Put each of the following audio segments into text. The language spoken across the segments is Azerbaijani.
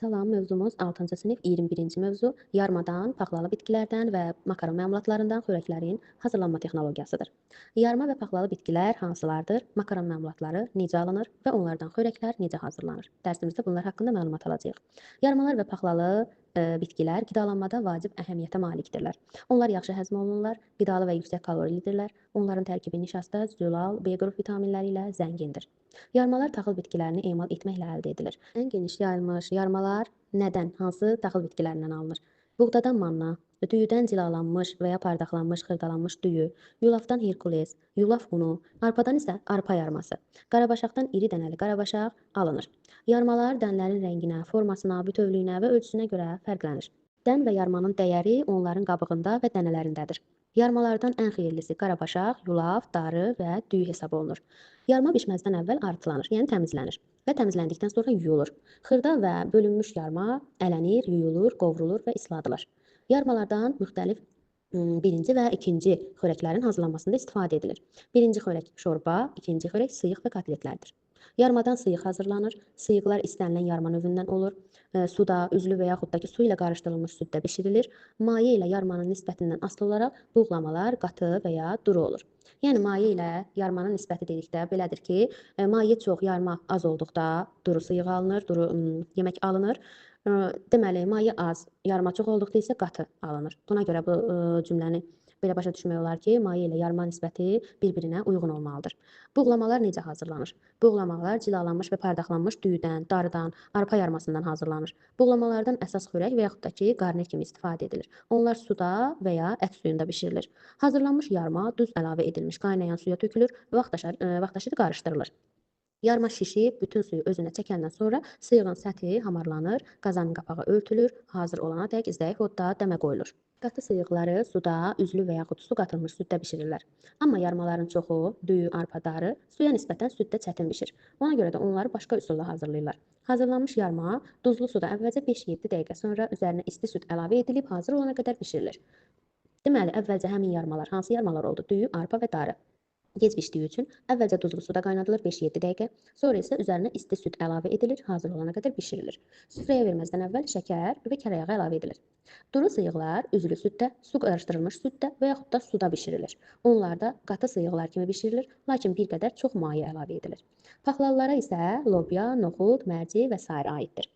Salam, mövzumuz 6-cı sinif 21-ci mövzu yarmadan, paxlalı bitkilərdən və makaron məmulatlarından xörəklərin hazırlanma texnologiyasıdır. Yarma və paxlalı bitkilər hansılardır? Makaron məmulatları necə alınır və onlardan xörəklər necə hazırlanır? Dərsimizdə bunlar haqqında məlumat alacağıq. Yarmalar və paxlalı bitkilər qidalanmada vacib əhəmiyyətə malikdirlər. Onlar yaxşı həzm olunurlar, qidalı və yüksək kalorilidirlər. Onların tərkibi nişasta, zülal, B qrup vitaminləri ilə zəngindir. Yarmalar taxıl bitkilərini emal etməklə əldə edilir. Ən geniş yayılmış yarmalar nədən, hansı taxıl bitkilərindən alınır? Buğdadan manna, düyüdən cilalanmış və ya pardaqlanmış, xırdalanmış düyü, yulafdan Herkules, yulaf unu, arpadan isə arpa yarması, qarabaşaqdan iri dənəli qarabaşaq alınır. Yarmalar dənlərin rənginə, formasına, bütövlüyünə və ölçüsünə görə fərqlənir. Dən və yarmanın dəyəri onların qabığında və dənələrindədir. Yarmalardan ən xeyirlisi qarabaşaq, yulaf, darı və düyü hesab olunur. Yarma bişməzdən əvvəl arıtlanır, yəni təmizlənir və təmizləndikdən sonra yuyulur. Xırda və bölünmüş yarma ələnir, yuyulur, qovrulur və isladılır. Yarmalardan müxtəlif birinci və ikinci xörəklərin hazırlanmasında istifadə edilir. Birinci xörək şorba, ikinci xörək sıyıq və kotletlərdir. Yarmadan sıyıq hazırlanır. Sıyıqlar istənilən yarma növündən olur. Suda, üzlü və yaxud da ki, su ilə qarışdırılmış süddə bişirilir. Maye ilə yarmanın nisbətindən asılı olaraq buğlamalar qatı və ya duru olur. Yəni maye ilə yarmanın nisbəti dedikdə belədir ki, maye çox, yarma az olduqda duru sıyıq alınır, duru yemək alınır. Deməli, maye az, yarma çox olduqda isə qatı alınır. Buna görə bu cümləni belə başa düşmək olar ki, maye ilə yarma nisbəti bir-birinə uyğun olmalıdır. Buğlamalar necə hazırlanır? Buğlamalar cilalanmış və pardaqlanmış düyüdən, darıdan, arpa yarmasından hazırlanır. Buğlamalardan əsas xörək və yaxud da ki, qarnir kimi istifadə edilir. Onlar suda və ya ət suyunda bişirilir. Hazırlanmış yarma duz əlavə edilmiş qaynayan suya tökülür və vaxtaşırı qarışdırılır. Yarma şişib, bütün suyu özünə çəkəndən sonra sıyığın səthi hamarlanır, qazanın qapağı örtülür, hazır olana dək zəif odda dəmə qoyulur. Qatı sıyıqları suda, üzlü və yaxud su qatılmış süddə bişirirlər. Amma yarmaların çoxu, düyü, arpa, darı suya nisbətən süddə çətin bişir. Ona görə də onları başqa üsulla hazırlayırlar. Hazırlanmış yarma duzlu suda əvvəlcə 5-7 dəqiqə sonra üzərinə isti süd əlavə edilib hazır olana qədər bişirilir. Deməli, əvvəlcə həmin yarmalar, hansı yarmalar oldu? Düyü, arpa və darı. Gec bişdiyi üçün əvvəlcə duzlu suda qaynadılır 5-7 dəqiqə, sonra isə üzərinə isti süd əlavə edilir, hazır olana qədər bişirilir. Süfrəyə verməzdən əvvəl şəkər və kərə yağı əlavə edilir. Duru sıyıqlar üzlü süddə, su qarışdırılmış süddə və yaxud da suda bişirilir. Onlar da qatı sıyıqlar kimi bişirilir, lakin bir qədər çox maye əlavə edilir. Paxlalılara isə lobya, noxud, merci və sair aiddir.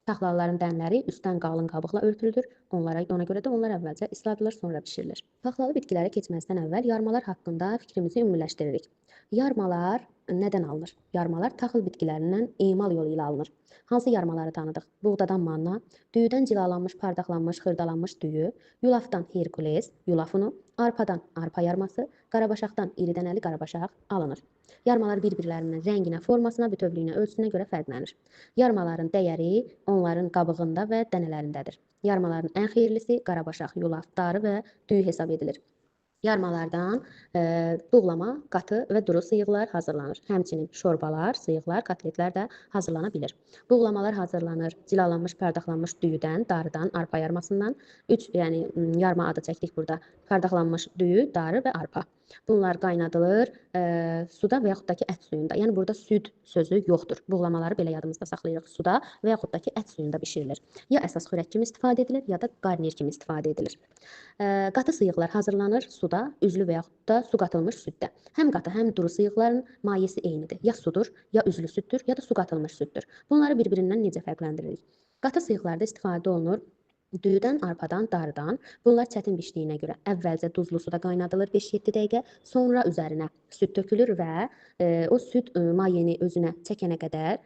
Paxlalıların dənləri üstdən qalın qabıqla örtülüdür. Ona görə də onlar əvvəlcə isladılır, sonra bişirilir. Paxlalı bitkilərə keçməzdən əvvəl yarmalar haqqında fikrimizi ümumiləşdiririk. Yarmalar nədən alınır? Yarmalar taxıl bitkilərindən emal yolu ilə alınır. Hansı yarmaları tanıdıq? Buğdadan manna, düyüdən cilalanmış, pardaqlanmış, xırdalanmış düyü, yulafdan Herkules, yulaf unu, arpadan arpa yarması, qarabaşaqdan iri dənəli qarabaşaq alınır. Yarmalar bir-birlərindən rənginə, formasına, bütövlüyünə, ölçüsünə görə fərqlənir. Yarmaların dəyəri onların qabığında və dənələrindədir. Yarmaların ən xeyirlisi qarabaşaq, yulaf, darı və düyü hesab edilir. Yarmalardan buğlama, qatı və duru sıyıqlar hazırlanır. Həmçinin şorbalar, sıyıqlar, kotletlər də hazırlana bilir. Buğlamalar hazırlanır cilalanmış, pardaqlanmış düyüdən, darıdan, arpa yarmasından. 3, yəni yarma adı çəkdik burada. Pardaqlanmış düyü, darı və arpa. Bunlar qaynadılır suda və yaxud da ki, ət suyunda. Yəni burada süd sözü yoxdur. Buğlamaları belə yadımızda saxlayırıq. Suda və yaxud da ki, ət suyunda bişirilir. Ya əsas xörək kimi istifadə edilir, ya da qarnir kimi istifadə edilir. Qatı sıyıqlar hazırlanır suda, üzlü və yaxud da su qatılmış süddə. Həm qatı, həm duru sıyıqların mayesi eynidir. Ya sudur, ya üzlü süddür, ya da su qatılmış süddür. Bunları bir-birindən necə fərqləndiririk? Qatı sıyıqlarda istifadə olunur düyüdən, arpadan, darıdan. Bunlar çətin bişdiyinə görə əvvəlcə duzlu suda qaynadılır 5-7 dəqiqə, sonra üzərinə süd tökülür və o süd mayeni özünə çəkənə qədər,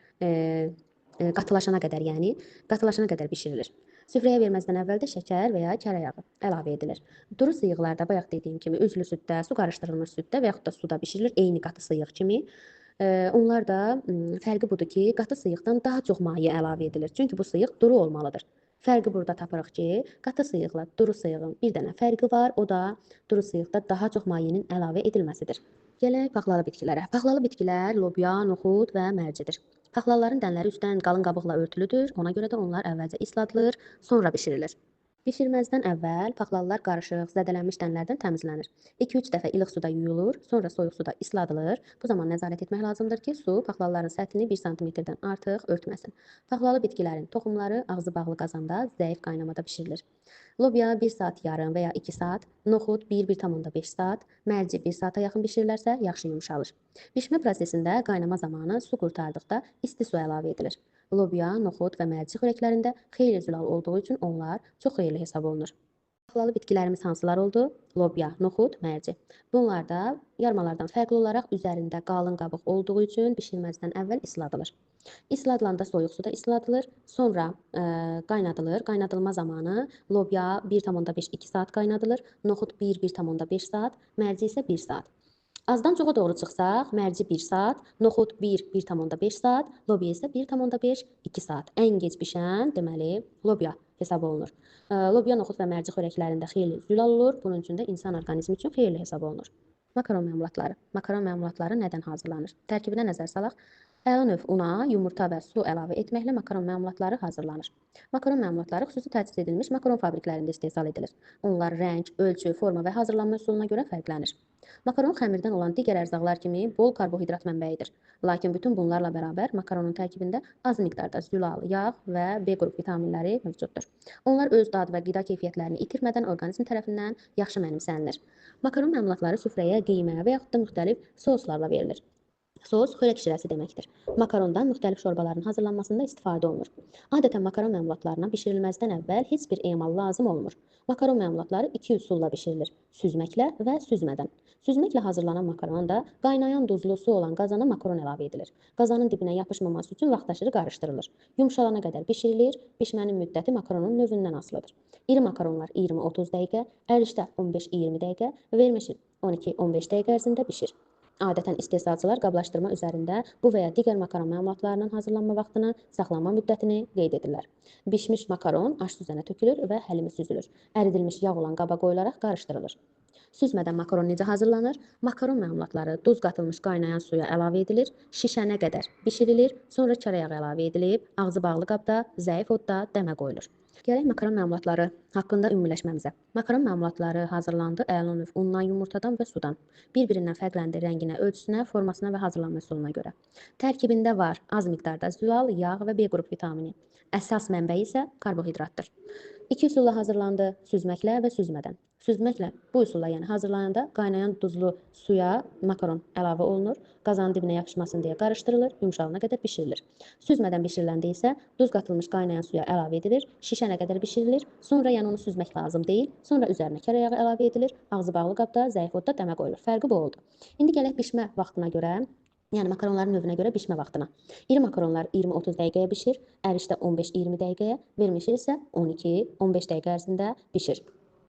qatılaşana qədər, yəni qatılaşana qədər bişirilir. Süfrəyə verməzdən əvvəl də şəkər və ya kərə yağı əlavə edilir. Duru sıyıqlarda bayaq dediyim kimi üzlü süddə, su qarışdırılmış süddə və yaxud da suda bişirilir eyni qatı sıyıq kimi. Onlar da fərqi budur ki, qatı sıyıqdan daha çox maye əlavə edilir. Çünki bu sıyıq duru olmalıdır. Fərqi burada tapırıq ki, qatı sıyıqla duru sıyığın bir dənə fərqi var, o da duru sıyıqda daha çox mayenin əlavə edilməsidir. Gələk paxlalı bitkilərə. Paxlalı bitkilər lobya, noxud və mərcidir. Paxlalıların dənləri üstdən qalın qabıqla örtülüdür, ona görə də onlar əvvəlcə isladılır, sonra bişirilir. Bişirməzdən əvvəl paxlalılar qarışıq, zədələnmiş dənlərdən təmizlənir. 2-3 dəfə ilıq suda yuyulur, sonra soyuq suda isladılır. Bu zaman nəzarət etmək lazımdır ki, su paxlalıların səthini 1 sm-dən artıq örtməsin. Paxlalı bitkilərin toxumları ağzı bağlı qazanda zəif qaynamada bişirilir. Lobya 1 saat yarım və ya 2 saat, noxud 1-1,5 saat, mərci 1 saata yaxın bişirilərsə yaxşı yumşalır. Bişmə prosesində qaynama zamanı su qurtardıqda isti su əlavə edilir. Lobya, noxud və mərci xörəklərində xeyli zülal olduğu üçün onlar çox xeyirli hesab olunur. Paxlalı bitkilərimiz hansılar oldu? Lobya, noxud, mərci. Bunlarda yarmalardan fərqli olaraq üzərində qalın qabıq olduğu üçün bişirməzdən əvvəl isladılır. İsladılanda soyuq suda isladılır, sonra qaynadılır. Qaynadılma zamanı lobya 1,5-2 saat qaynadılır, noxud 1-1,5 saat, mərci isə 1 saat. Azdan çoxa doğru çıxsaq, mərci 1 saat, noxud 1-1,5 saat, lobya isə 1,5-2 saat. Ən gec bişən, deməli, lobya hesab olunur. Lobya, noxud və mərci xörəklərində xeyli zülal olur. Bunun üçün də insan orqanizmi üçün xeyirli hesab olunur. Makaron məmulatları. Makaron məmulatları nədən hazırlanır? Tərkibinə nəzər salaq. Əla növ una, yumurta və su əlavə etməklə makaron məmulatları hazırlanır. Makaron məmulatları xüsusi təchiz edilmiş makaron fabriklərində istehsal edilir. Onlar rəng, ölçü, forma və hazırlanma üsuluna görə fərqlənir. Makaron xəmirdən olan digər ərzaqlar kimi bol karbohidrat mənbəyidir. Lakin bütün bunlarla bərabər makaronun tərkibində az miqdarda zülal, yağ və B qrup vitaminləri mövcuddur. Onlar öz dad və qida keyfiyyətlərini itirmədən orqanizm tərəfindən yaxşı mənimsənilir. Makaron məmulatları süfrəyə qiymə və yaxud da müxtəlif soslarla verilir. Sos xörək şirəsi deməkdir. Makarondan müxtəlif şorbaların hazırlanmasında istifadə olunur. Adətən makaron məmulatlarına bişirilməzdən əvvəl heç bir emal lazım olmur. Makaron məmulatları iki üsulla bişirilir: süzməklə və süzmədən. Süzməklə hazırlanan makaronda qaynayan duzlu su olan qazana makaron əlavə edilir. Qazanın dibinə yapışmaması üçün vaxtaşırı qarışdırılır. Yumşalana qədər bişirilir. Bişmənin müddəti makaronun növündən asılıdır. İri makaronlar 20-30 dəqiqə, ərişdə 15-20 dəqiqə, vermişil 12-15 dəqiqə ərzində bişir. Adətən istehsalçılar qablaşdırma üzərində bu və ya digər makaron məmulatlarının hazırlanma vaxtını, saxlanma müddətini qeyd edirlər. Bişmiş makaron aş süzənə tökülür və həlimi süzülür. Əridilmiş yağ olan qaba qoyularaq qarışdırılır. Süzmədən makaron necə hazırlanır? Makaron məmulatları duz qatılmış qaynayan suya əlavə edilir, şişənə qədər bişirilir, sonra kərə yağı əlavə edilib, ağzı bağlı qabda zəif odda dəmə qoyulur. Gələk makaron məmulatları haqqında ümumiləşməmizə. Makaron məmulatları hazırlandı əla növ undan, yumurtadan və sudan. Bir-birindən fərqləndi rənginə, ölçüsünə, formasına və hazırlanma üsuluna görə. Tərkibində var az miqdarda zülal, yağ və B qrup vitamini. Əsas mənbəyi isə karbohidratdır. İki üsulla hazırlandı: süzməklə və süzmədən. Süzməklə bu üsulla, yəni hazırlananda qaynayan duzlu suya makaron əlavə olunur, qazanın dibinə yapışmasın deyə qarışdırılır, yumşalana qədər bişirilir. Süzmədən bişiriləndə isə duz qatılmış qaynayan suya əlavə edilir, şişənə qədər bişirilir, sonra yəni onu süzmək lazım deyil, sonra üzərinə kərə yağı əlavə edilir, ağzı bağlı qabda zəif odda dəmə qoyulur. Fərqi bu oldu. İndi gələk bişmə vaxtına görə. Yəni makaronların növünə görə bişmə vaxtına. İri makaronlar 20-30 dəqiqəyə bişir, ərişdə 15-20 dəqiqəyə, vermişil isə 12-15 dəqiqə ərzində bişir.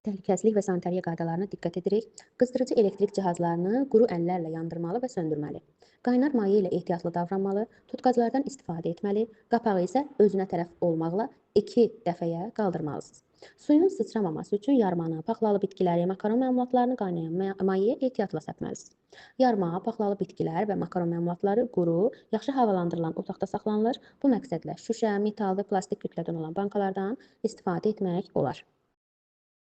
Təhlükəsizlik və sanitariya qaydalarına diqqət edirik. Qızdırıcı elektrik cihazlarını quru əllərlə yandırmalı və söndürməli. Qaynar maye ilə ehtiyatlı davranmalı, tutqaclardan istifadə etməli, qapağı isə özünə tərəf olmaqla 2 dəfəyə qaldırmalısınız. Suyun sıçramaması üçün yarmanı, paxlalı bitkiləri, makaron məmulatlarını qaynayan mayeyə ehtiyatla səpməlisiniz. Yarma, paxlalı bitkilər və makaron məmulatları quru, yaxşı havalandırılan otaqda saxlanılır. Bu məqsədlə şüşə, metal və plastik kütlədən olan bankalardan istifadə etmək olar.